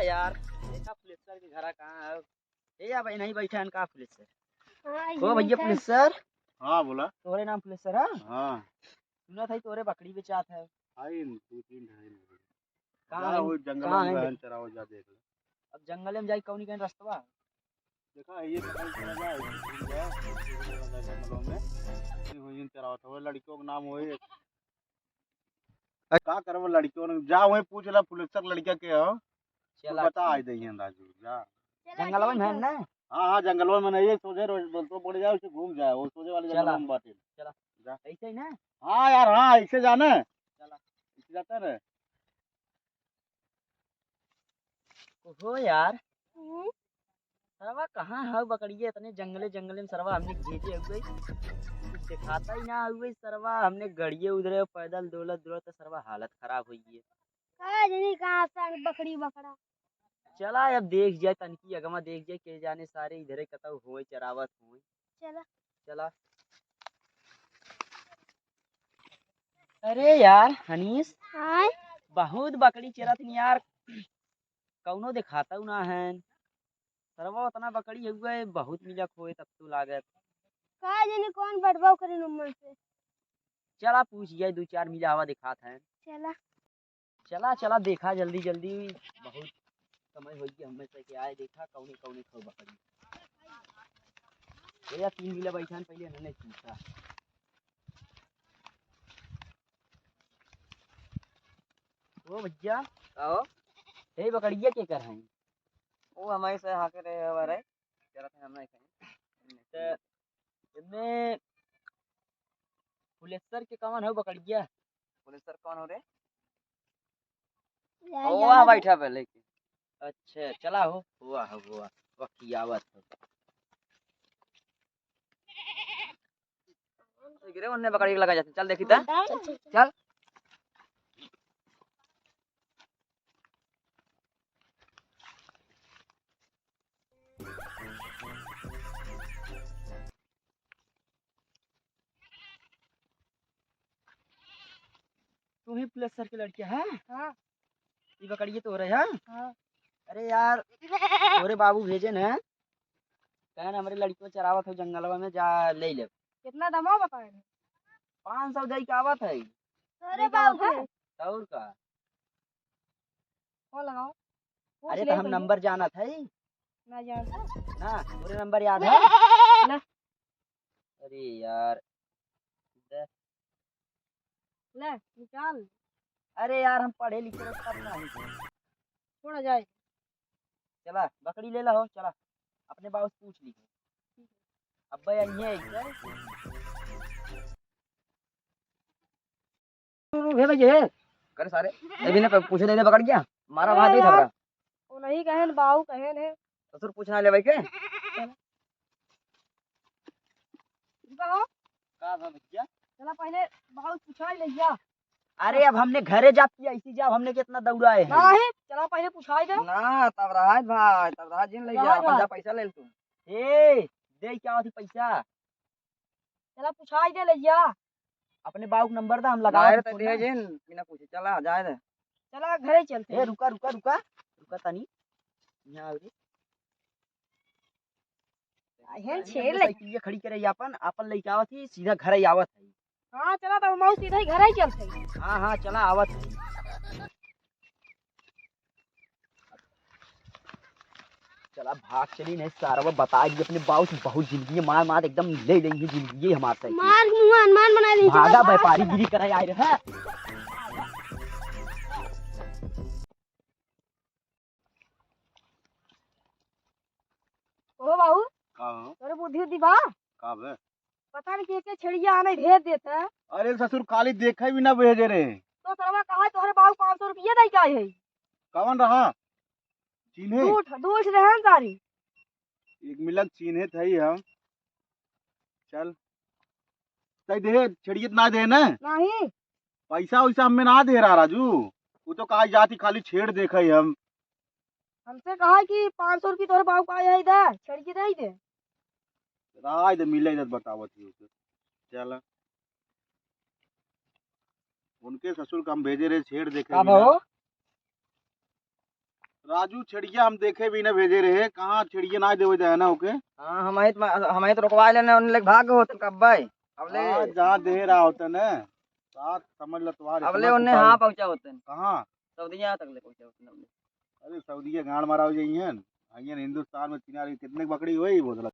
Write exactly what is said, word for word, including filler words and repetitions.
यार, देखा फुलेसर के घरा कहाँ है? ए, अब नहीं बैठा है का फुलेसर? हाँ, ओ ये भैया बैठा है। फुलेसर। हाँ, बोला। तोरे नाम फुलेसर है? हाँ। सुना था तोरे बकरी बेचात है। आई दो तीन ढाई महीने। कहाँ जा, है? वो जंगल कहाँ में है? बहन चरावो, जा देख ले। अब जंगल में जाई कौनी कहीं रस्तवा? देखा, ये पता नहीं चला जाए, घूम जाए, जंगलों में। नहीं हुई इन चरावत हो, लड़कियों के नाम होए। का करबो लड़कियों ने? जा वहीं पूछ ला, फुलेसर लड़किया के हो, तू चला। बता आई दही राजू, जा। चला, जंगलवा ठीक में है। ना? हाँ, हाँ, जंगलवा में नहीं है, सोझे रोज बोल तो पड़ जाए, उसे घूम जाए, वो सोझे वाले चला। जंगलवा में बाटे। चला। जा। ऐसे ही ना? हाँ यार, हाँ, ऐसे जाना। चला। ऐसे जाता ना। ओहो यार। हम्म। सरवा कहाँ है बकरिया? इतने जंगले जंगले में सरवा हमने भेजे हुए, कुछ दिखाता ही ना हुए सरवा। हमने गड़िए उधरे पैदल डोलत डोलत तो सरवा हालत खराब हुई है। का जानी कहाँ से बकरी बकरा। चला अब देख जाए, तनकी अगवा देख जाए, के जाने सारे इधरे कतौ होए चरावत होए। चला। चला। अरे यार हनीस, आय? बहुत बकरी चरत हन यार, कौनो देखाता ना है। सरवा उतना बकरी हुए, बहुत मिलक होए तब तो लागत। का जाने कौन बटवा करे नंबर से। चला पूछ जाए, दो चार मिला हवा देखात है। चला। चला, चला, देखा जल्दी, जल्दी, बहुत समय हो गया हमें से के आए, देखा कौने, कौने खो बकरी। भैया, तीन मिला बैठा है, पहले हमने पूछा। ओ भैया, आओ। ए बकरिया के कर हैं? वो हमारे से हाके रहे हवा रे, जरा थे हमने कहीं। तो इनमें फुलेसर के कौन हो बकरिया? फुलेसर कौन हो रे? या, ओ, या वहाँ रे। बैठा पहले के। अच्छा, चला हो, हुआ हो, हुआ, वह खियावत हो। गिरे उनने बकरी के लगा जाते, चल देखी ता। चल, चल, चल। चल। तू ही फुलेसर के लड़किया है? हाँ। ई बकरिया तोरे है? हाँ। अरे यार, तोरे बाबू भेजे न, कहन हमरे लड़कियों चरावत हो जंगलवा में, जा ले ले। कितना दमा बताए? पाँच सौ दे के आवत है। अरे बाबू है। और का? फोन लगाओ। पूछ अरे ले तो हम पहले। नंबर जानत है। ना जानता। ना, तोरे नंबर याद है? ना। अरे यार। दे। ले, निकाल। अरे यार, हम पढ़े लिखे रहे तब ना हुई। छोड़ा जाए। चला, बकरी ले ला हो, चला। अपने बाबू से पूछ ली। अब्बा, यहाँ है क्या? करे सारे, अभी ने पूछे नहीं, पकड़ गया, मारा अरे भाग दे यार, थोड़ा। वो नहीं कहेन, बाऊ कहेन है। ससुर पूछना ले भाई के। चल। बाऊ। का बा भैया? चला पहले बाऊ पूछा ले जा। अरे अब हमने घरे जात किया, इसी जाओ, हमने कितना दौड़ाए हैं। नहीं, चला पहले पूछाई दे। ना, तब रहा भाई, तब रहा जिन ले जा, जा, अपन जा। जा पैसा ले ले तू। ए, दे क्या होती पैसा? चला पूछाई दे ले जा। अपने बाऊ के नंबर दा, हम लगावत बाहर है तो फोन दिया ना। जिन, बिना पूछे, चला, जाए दे। चला, घरे चलते ए, हैं। रुका, रुका, रुका, रुका तनी। यहाँ आओ रे। अहेन छेड़ ले। साइकिलिया खड़ी करे, अपन, अपन लेके आवत ही, सीधा घरे आवत है। हाँ, चला, तब हम सीधा ही घरे ही चलते हैं। हाँ, हाँ, चला, आवत है। चला भाग चली, नहीं सारवा बता दी अपने बाऊ से, बहुत जिंदगी मार मार एकदम ले लेंगे जिंदगी हमार से। मार मुँह हनुमान बना दी, चला भागा, भाग व्यापारी चला। गिरी करे आए रहे। ओ बाऊ, का हो? तोरे बुद्धि उद्धि बा? का बे? पता नहीं के, के छेड़िया आने भेज देता है। अरे ससुर, खाली देखे भी ना भेजे रे। तो सरवा कहा तोहरे बाऊ पाँच सौ रुपये दे के आए है। कौन रहा? चीन्हे? दूठ, दूठ रहन सारी। एक मिलक चीन्हे थे ही हम। चल। तई दे, छेड़ियत ना दे ना। नहीं। पैसा वैसा हमें ना दे रहा राजू। वो तो कहा जाती खाली छेड़ देखे ही हम। हमसे कहा कि पाँच सौ रुपये तोहरे बाऊ का आई है, दे, छेड़िए दे ही दे। राय दे, मिले इधर बतावत ही उसे। चल। उनके ससुर का हम भेजे रहे छेड़ देखे का बिना। भाव? राजू, छेड़िया हम देखे भी ना भेजे रहे, कहाँ छेड़िया ना देवे जाए ना ओके। हाँ, हम ही तो, हम ही तो रुकवा लेने, उन्हें लेके भाग होते कब भाई। अब ले हाँ, जहाँ दे रहा होता ना, साथ समझ लो तुम्हारे अब ले इतना उन्हें पुकार हाँ है। पहुँचा होते हैं। कहाँ? सऊदिया तक ले पहुँचा होते हैं अब ले। अरे सऊदिया गांड मारा हो जाइए, आइए हिंदुस्तान में तीन कितने बकरी हुई बोतल।